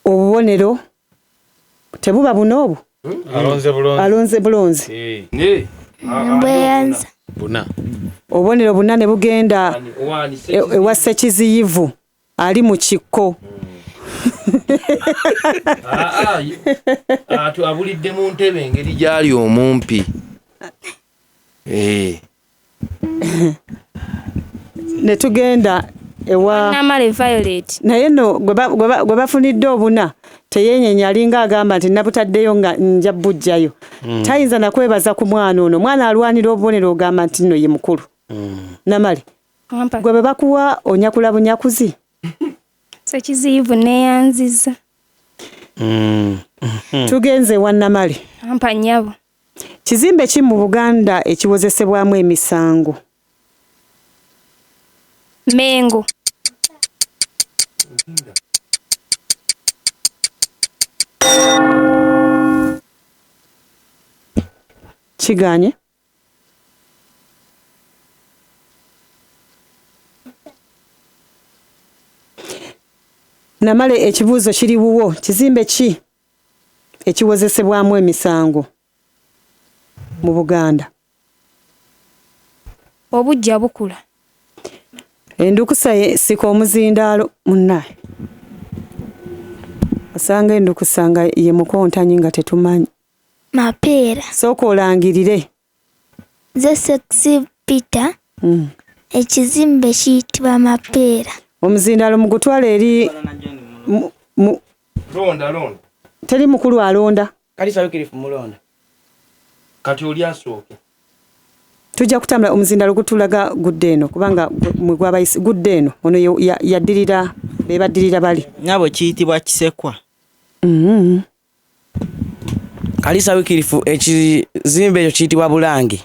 Obubonero tebuba buno obwo? Alonze bulonzi. Alonze bulonzi. Mbweyanza. Buna. Obubonero buna ne bugenda ewa Ssekiziyivu ali mu kikko. Abulidde mu ntebe engeri gy'ali omumpi. Ne tugenda ewa Namale Violet. Naye nno gwe bafunidde obuna teyeenyenya, alinga agamba nti nabutaddeyo nga nja bujjayo. Tayinza nakwebaza ku mwana ono. Mwana alwanira obubonero ogamba nti nno ye mukulu. Namale gwe bwe bakuwa onyakula bunyakuzi. Ssekiziyivu neeyanzizza. Tugenze wa Namale. Ampa nnyabo. Kizimbe ki mu Buganda ekiwozesebwamu emisango? Mengo. Kiganye. Namale ekibuuzo kiri wuwo, kizimbe ki ekiwozesebwamu emisango mu Buganda? Obuggya bukula. Endukusa ye sika omuzindaalo munnaye. Osanga endukusa nga ye mukontanyi nga tetumanyi. Mapeera. Sooka olangirire. Nze Sexy Peter. Ekizimbe kiyitibwa Mapeera. Omuzindaalo mugutwale eri Londa londa. Teri mukulu alonda. Kalisa Wycliffe mulonda. Kati oli asooke. Tujja kutambula omuzindaalo gutulaga gudde eno kubanga mwe gwabayise gudde eno ono yaddirira be baddirira bali. Nnyabo kiyitibwa Kisekwa. Kalisa Wycliffe ekizimbe ekyo kiyitibwa Bulange.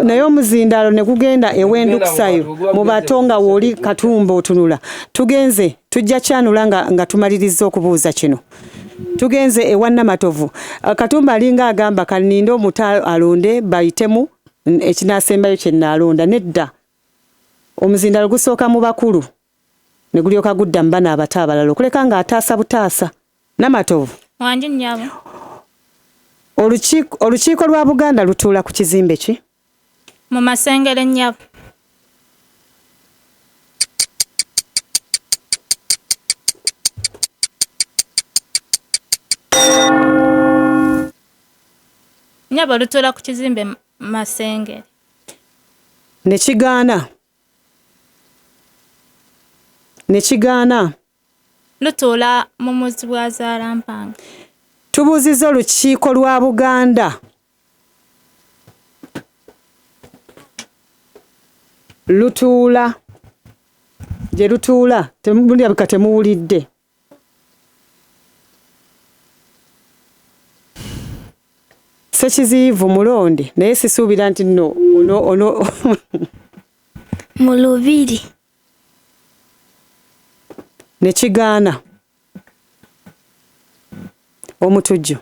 Naye omuzindaalo ne gugenda ew'endukusayo mu bato nga w'oli Katumba otunula. Tugenze tujja kyanula nga tumalirizza okubuuza kino. Tugenze ewa Namatovu. Katumba alinga agamba kanninde omuto alonde bayitemu ekinaasembayo kye nnaalonda. Nedda. Omuzindaalo gusooka mu bakulu ne gulyoka gudda mu bano abato abalala okuleka ng'ataasa butaasa. Namatovu. Wangi nnyabo. Olukiiko lwa Buganda lutuula ku kizimbe ki? Mu Masengere nnyabo. Nnyabo lutuula ku kizimbe Masengere. Ne kigaana. Ne kigaana. Lutuula mu Muzibwazaalampanga. Tubuuzizza olukiiko lwa Buganda. Lutuula. Gye lutuula, mulabika temuwulidde. Ssekiziyivu mulonde naye sisuubira nti nno ono Mu Lubiri. Ne kigaana. Omutujju.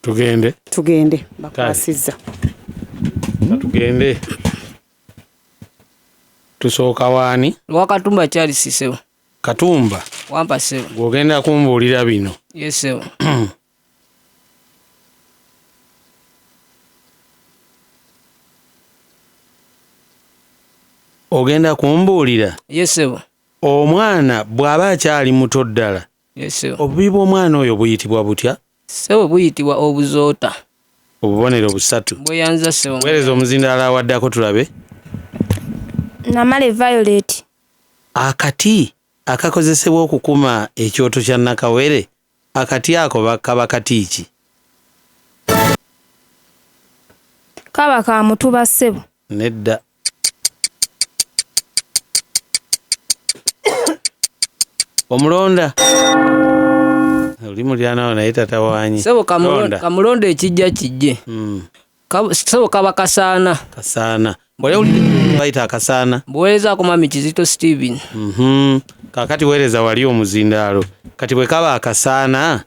Tugende. Tugende, bakwasizza. Tugende. Tusooka waani? Lwa Katumba Charles ssebo. Katumba. Wampa ssebo. Gw'ogenda kumbuulira bino. Yes ssebo. Ogenda kumbuulira? Yes ssebo. Omwana bw'aba akyali muto ddala. Yes ssebo. Obubi bw'omwana oyo buyitibwa butya? Ssebo buyitibwa obuzoota. Obubonero busatu. Bweyanza ssebo. Weereza omuzindaalo awaddako tulabe. Namale Violet. Akati akakozesebwa okukuma ekyoto kya Nakawere, akati ako kaba kati ki? Kaba ka mutuba ssebo. Nedda. Omulonda. Oli muliraanwa naye tatawaanyi. Ssebo kamulonda ekijja kijje. Ssebo kaba kasaana. Kasaana. Wali owulidde bayita akasaana? Mbuweerezaako Mwami Kizito Steven. Kaakati weereza wali omuzindaalo. Kati bwe kaba akasaana,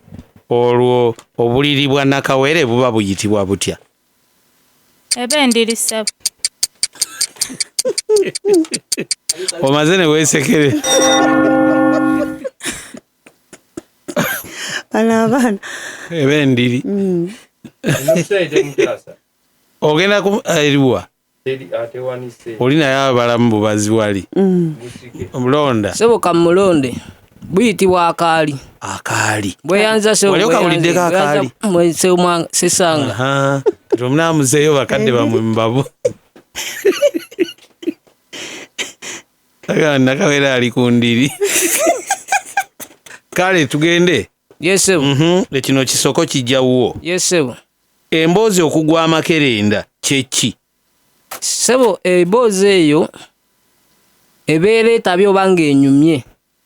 olwo obuliri bwa Nakawere buba buyitibwa butya? Eba endiri ssebo. Omaze ne weesekere. Bano abaana. Eba endiri. Ogenda ku eriwa? Oli naye abalamu bubazi wali. Omulonda. Ssebo kamulonde. Buyitibwa akaali. Akaali. Bweyanza ssebo. Wali okawuliddeko akaali? Bweyanza sesanga. Kati omunaamuzeeyo bakadde bammwe mubabu. Agamba Nakawere ali ku ndiri. Kale tugende. Yes ssebo. Ekino kisoko kijja wuwo. Yes ssebo. Emboozi okugwa amakerenda kye ki? Ssebo emboozi eyo ebeera etabye oba ng'enyumye.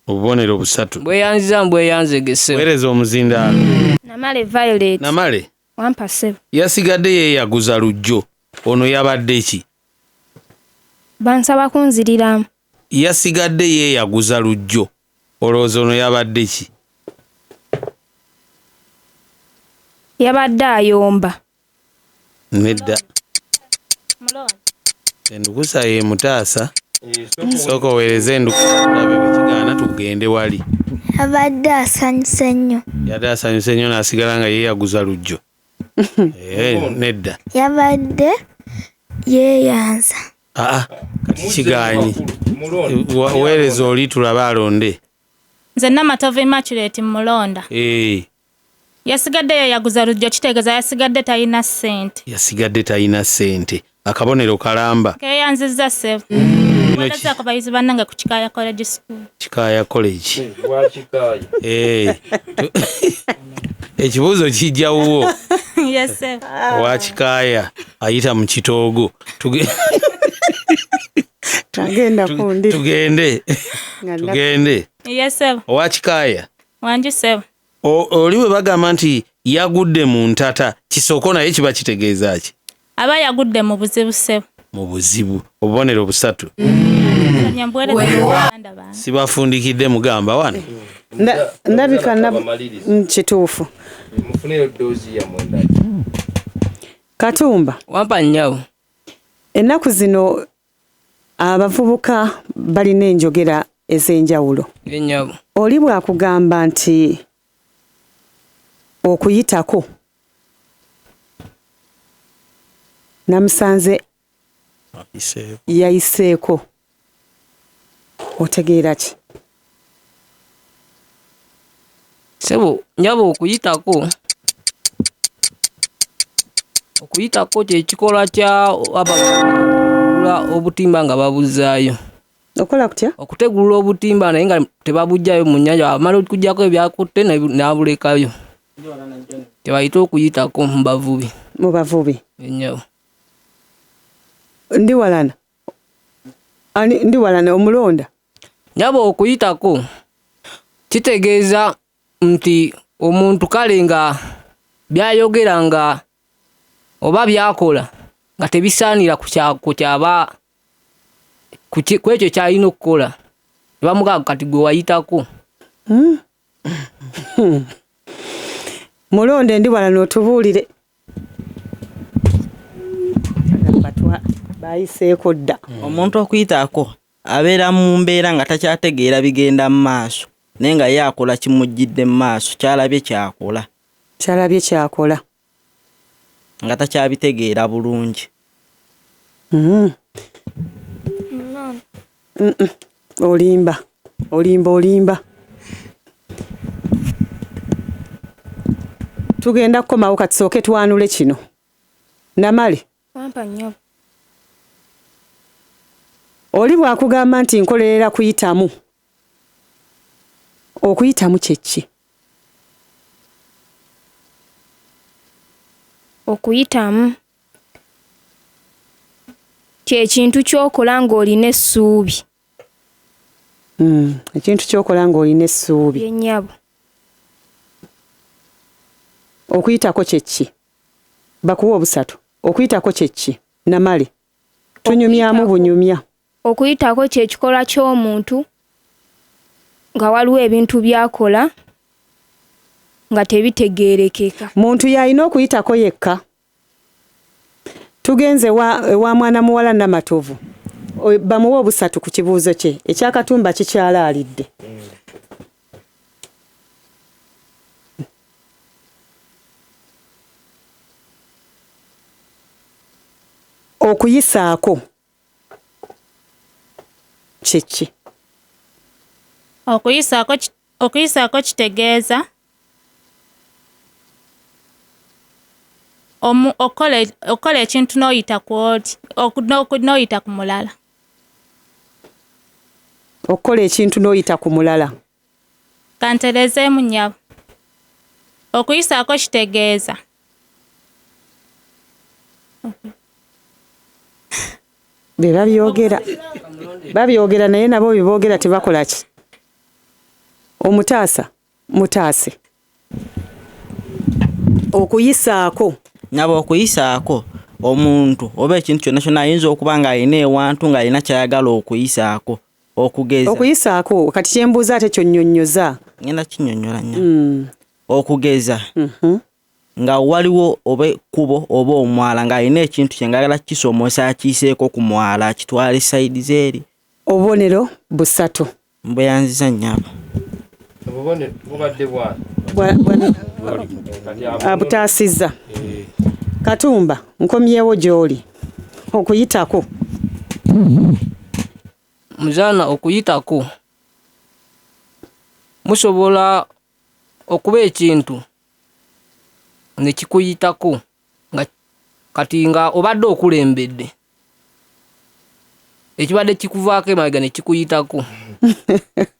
Obubonero busatu. Bweyanziza mbweyanzege ssebo. Weereza omuzindaalo. Namale Violet. Namale. Wampa ssebo. Yasigadde yeeyaguza lujjo. Ono yabadde ki? Bansaba kunziriramu. Yasigadde yeeyaguza lujjo. Olowooza ono yabadde ki? Yabadde ayomba. Nedda. Endukusa ye mutaasa. Sooka oweereze endukusa tulabe bwe kigaana tugende wali. Yabadde asanyuse nnyo. Yabadde asanyuse nnyo n'asigala nga yeeyaguza lujjo. Nedda. Yabadde yeeyanza. Aa, kati kigaanyi. Weereza oli tulabe alonde. Nze Namatovu Immaculate Mulonda. Yasigadde yeeyaguza lujjo kitegeeza yasigadde talina ssente. Yasigadde talina ssente. Akabonero kalamba. Keeyanzizza ssebo. Mwebazaako bayizi bannange ku Kikaaya College School. Kikaaya College. Ekibuuzo kijja wuwo. Yes sir. Wa Kikaaya ayita mu kitoogo. Tugenda kundi. Tugende. Tugende. Yes sir. Owa Kikaaya. Wangi ssebo. Oli bwe bagamba nti yagudde mu ntata, kisoko naye kiba kitegeeza ki? Aba yagudde mu buzibu ssebo. Mu buzibu. Obubonero busatu. Sibafundikidde mugamba wano. Ndabika kituufu. Mufuneyo ddoozi yammwe endala. Katumba. Wampa nnyawo. Ennaku zino abavubuka balina enjogera ez'enjawulo. Ennyawo. Oli bw'akugamba nti okuyitako namusanze yayiseeko, otegeera ki? Ssebo nnyabo, okuyitako okuyitako kye kikolwa kya abategulula obutimba nga babuzzaayo. Okola kutya? Okutegulula obutimba naye nga tebabuggyayo mu nnyanja, bamala okuggyako ebyakutte n'abulekayo. Tebayita okuyitako mu bavubi. Mu bavubi. Ennyawo. Ndiwalana. Ani ndiwalana omulonda? Nnyabo, okuyitako kitegeeza nti omuntu kale nga byayogera nga oba byakola nga tebisaanira ku kyaba ku ekyo ky'alina okukola. Ne bamugamba kati gwe wayitako. Mulonde ndiwalana otubuulire. Bayiseeko dda. Omuntu okuyitako abeera mu mbeera nga takyategeera bigenda mu maaso, naye nga ye akola kimujjidde mu maaso, ky'alabye ky'akola. Ky'alabye ky'akola. Nga takyabitegeera bulungi. Olimba, olimba, olimba. Tugenda kukomawo katusooke twanule kino. Namale. Wampa nnyo. Oli bw'akugamba nti nkolerera kuyitamu. Okuyitamu kye ki? Okuyitamu kye kintu ky'okola ng'olina essuubi. Ekintu ky'okola ng'olina essuubi. Ye nnyabo. Okuyitako kye ki? Bakuwa obusatu. Okuyitako kye ki? Namale. Tunyumyamu bunyumya. Okuyitako kye kikolwa ky'omuntu nga waliwo ebintu by'akola nga tebitegeerekeka. Muntu y'alina okuyitako yekka. Tugenze ewa mwana muwala Namatovu. Bamuwe obusatu ku kibuuzo kye. Ekyakatumba kikyalaalidde. Okuyisaako kye ki? Okuyisaako kitegeeza okola ekintu n'oyita ku oli, n'oyita ku mulala. Okukola ekintu n'oyita ku mulala. Kanterezeemu nnyabo. Okuyisaako kitegeeza be babyogera. Babyogera naye nabo bye boogera tebakola ki? Omutaasa mutaase. Okuyisaako. Nyabo, okuyisaako omuntu oba ekintu kyonna kyonna ayinza okuba ng'alina ewantu ng'alina ky'ayagala okuyisaako, okugeza. Okuyisaako kati kyembuuza ate kyonnyonnyoza. Ngenda kinnyonnyola nnyo. Okugeza nga waliwo oba ekkubo oba omwala ng'alina ekintu kye ng'ayagala kukisomosa, akiyiseeko ku mwala akitwale sayidi z'eri. Obubonero busatu. Mbweyanziza nnyabo. Obubonero bubadde bwana. Abutaasizza. Katumba, nkomyewo gy'oli. Okuyitako. Muzaana, okuyitako musobola okuba ekintu ne kikuyitako nga kati nga obadde okulembedde ekibadde kikuvaako emabega ne kikuyitako,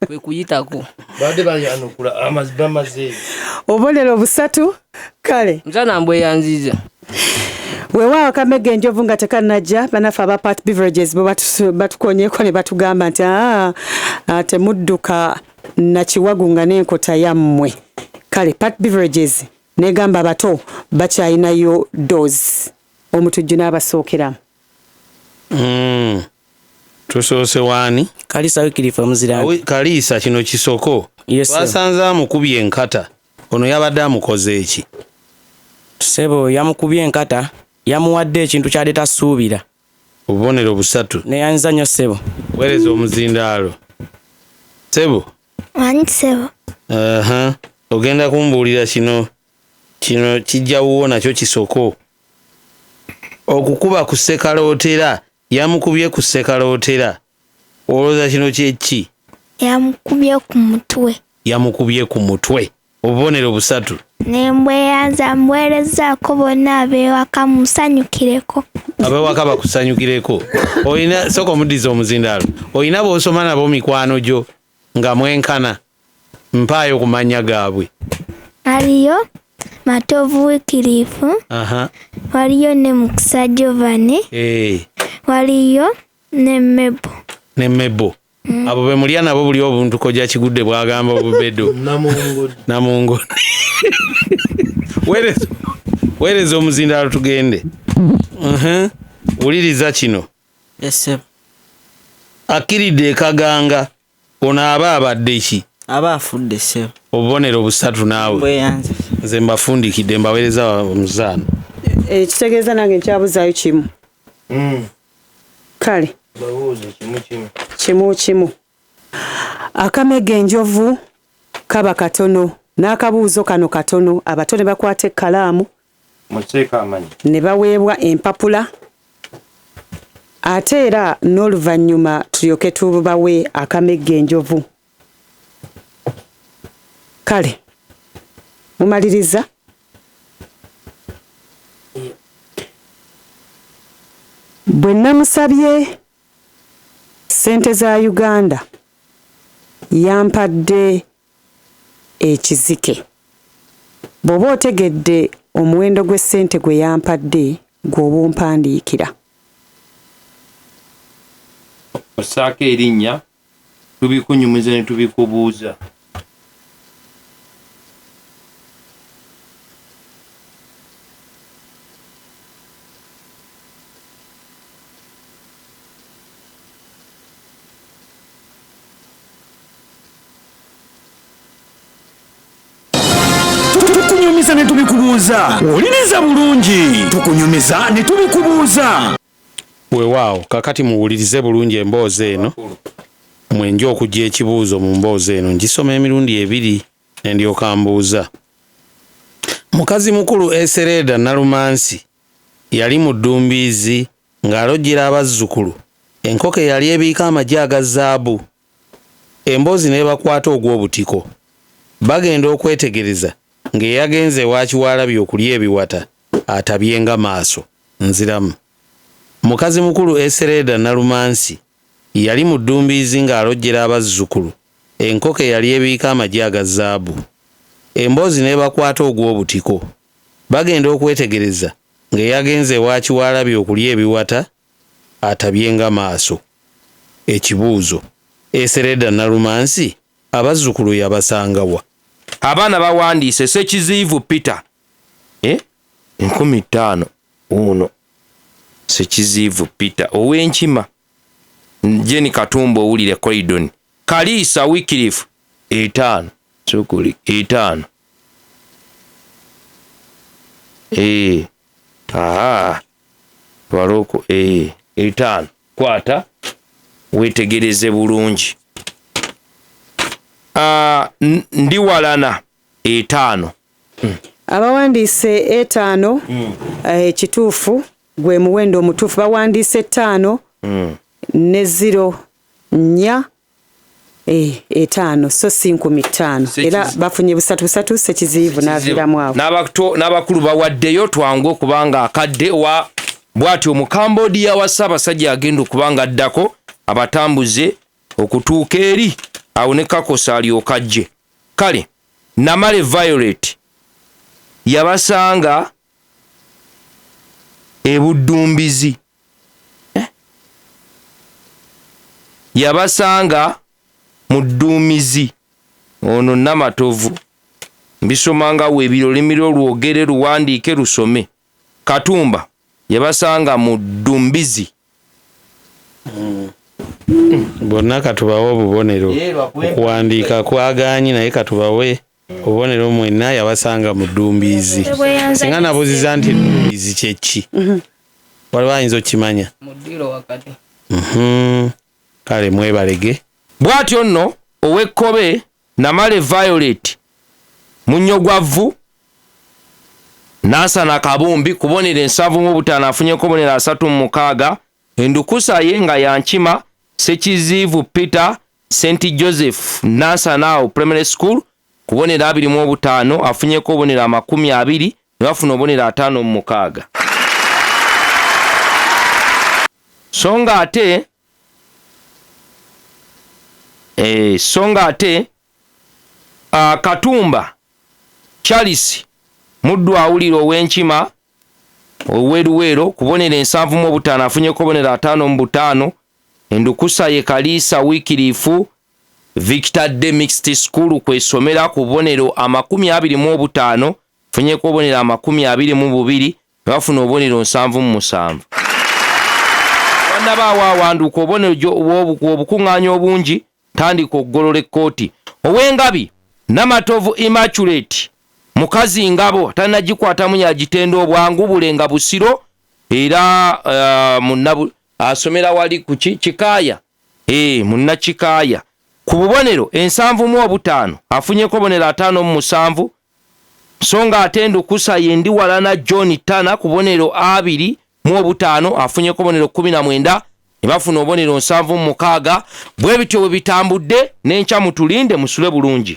kwe kuyitako. Badde bayanukula bamaze. Obubonero busatu, kale. Muzaana, mbweyanziza. Weewaawo, akamega enjovu nga tekannajja, bannaffe aba Pat Beverages bo batukonyeko ne batugamba nti aa temudduka nakiwagu nga n'enkota yammwe. Kale Pat Beverages negamba abato bakyayinayo dose, omutujju n'abasookeramu. Tusoose waani? Kalisa Wikirifu omuzira. Kaliisa, kino kisoko. Yes, sir. Twasanze amukubye enkata. Ono yabadde amukoze eki? Ssebo, yamukubye enkata, yamuwadde ekintu kyadde tasuubira. Obubonero busatu. Neyanziza nnyo ssebo. Weereza omuzindaalo, ssebo. Wani ssebo? Aha, ogenda kumbuulira kino. Kino kijjawuwo nakyo kisoko. Okukuba ku ssekalootera, yamukubye ku ssekalootera, olowooza kino kyeki? Yamukubye ku mutwe. Yamukubye ku mutwe. Obubonero busatu. Nembweyanza, mbwerezaako bonna ab'ewaka, musanyukireko. Abewaka bakusanyukireko. Olina sooka omuddiza omuzindaalo. Olina b'osoma nabo, mikwano gyo nga mwenkana, mpaayo ku mannya gaabwe. Waliyo Matovu Wikirifu, waliyo ne Mukisa Jovani, waliyo ne Mebo. Ne Mebo. Abo be mulya nabo buli obuntu kojja Kigudde bw'agamba obubedo. Namungodi. Weereza, weereza omuzindaalo tugende. Wuliriza kino. Yes, sir. Akkiridde ekaganga, ono aba abadde ki? Aba afudde ssebo. Obubonero busatu naawe. Bweyanze. Nze mbafundikidde, mbaweereza omuzaano. Ekitegeeza nange nkyabuzaayo kimu. Kale. Babuuze kimu kimu. Kimu kimu. Akamega enjovu kaba katono n'akabuuzo kano katono, abato ne bakwata ekkalaamu Museeko amanyi. ne baweebwa empapula, ate era n'oluvannyuma tulyoke tubawe akamegga enjovu. Kale mumaliriza. Bwe namusabye ssente za Uganda, yampadde ekizike. Bw'oba otegedde omuwendo gw'essente gwe yampadde, gw'oba ompandiikira. Ossaako erinnya, tubikunyumiza ne tubikubuuza. Tukunyumiza ne tubikubuuza. Wuliriza bulungi, tukunyumiza ne tubikubuuza. Weewaawo, kakati muwulirize bulungi emboozi eno. Mwenja okujja ekibuuzo mu mboozi eno, ngisoma emirundi ebiri ne ndyoka mbuuza. Mukazi mukulu Esereeda Nalumansi yali mu ddumbiizi ng'alojjera abazzukulu enkoko eyali ebiika amagi aga zaabu. Emboozi n'ebakwata ogw'obutiko. Bagenda okwetegereza ng'eyagenze ewa Kiwaalabye okulya ebiwata atabye nga maaso. Nziramu. Mukazi mukulu Esereeda Nalumansi yali mu ddumbiizi ng'alojjera abazzukulu enkoko eyali ebiika amagi aga zaabu. Emboozi n'ebakwata ogw'obutiko. Bagenda okwetegereza ng'eyagenze ewa Kiwaalabye okulya ebiwata atabye nga maaso. Ekibuuzo, Esereeda Nalumansi abazzukulu yabasanga wa? Abaana bawandiise Ssekiziyivu Peter. Eh? 5000 ono Sekiziivu Peter ow'enkima, Jeni Katumba owulire Croydon, Kaliisa Wycliffe 5, sukuli 5. Aha, twaloko 5. Kwata wetegereze bulungi. Ndiwalana 5. Abawandiise 5, ekituufu gwe muwendo omutuufu bawandiise 5 ne 0 4 5, so si 5000. Era bafunye busatu busatu. Sekiziivu n'aviiramu awo. N'abakulu bawaddeyo twangu okubanga akadde wa bw'atyo Omukambodia wa Ssaabasajja agenda okubanga addako abatambuze okutuuka eri awo ne kakosa alyoka ajje. Kale Namale Violet yabasanga ebuddumbizi. Yabasanga mu dduumizi. Ono Namatovu mbisomanga weebiro olulimi lwogere luwandiike lusome. Katumba yabasanga mu ddumbizi. Bonna katubawe obubonero. Okuwandiika kwagaanyi naye katubawe obubonero mwenna. Yabasanga mu ddumbizi. Singa nabuuziza nti ddumbizi kye ki, waliwo ayinza okimanya? Mu ddiiro wakati. Kale mwebalege. Bw'atyo nno ow'ekkobe Namale Violet munnyo gwa vvu Nansana Kabumbi kubonera 75 afunyeko obubonero 36. Endukusa ye nga yankima Sekiziivu Peter St Joseph Nansana awo Primary School kubonera 25 afunyeko obubonero 20 ne bafuna obubonero 56. So nga ate Katumba Charles Muddu awulira ow'enkima oweruweero kubonera 75 afunyeko obubonero 55. Endukusa ye Kaliisa Wycliffe Victor De Mixed School kwesomera ku bubonero 25 afunyeko obubonero 22 ne bafuna obubonero 77. Wannabaawo awanduka obubonero obukuŋŋaanya obungi tandika okugolola ekkooti. Ow'engabi Namatovu Immaculate mukazi ngabo tannagikwatamu yagitenda obwangu Bulenga Busiro era asomera wali ku Kikaaya. Munnakikaaya ku bubonero 75 afunyeko obubonero 57. So nga ate endukusa ye Ndiwalana John Tana ku bubonero 25 afunyeko obubonero 19 ne bafuna obubonero 76. Bwe bityo bwe bitambudde n'enkya mutulinde musule bulungi.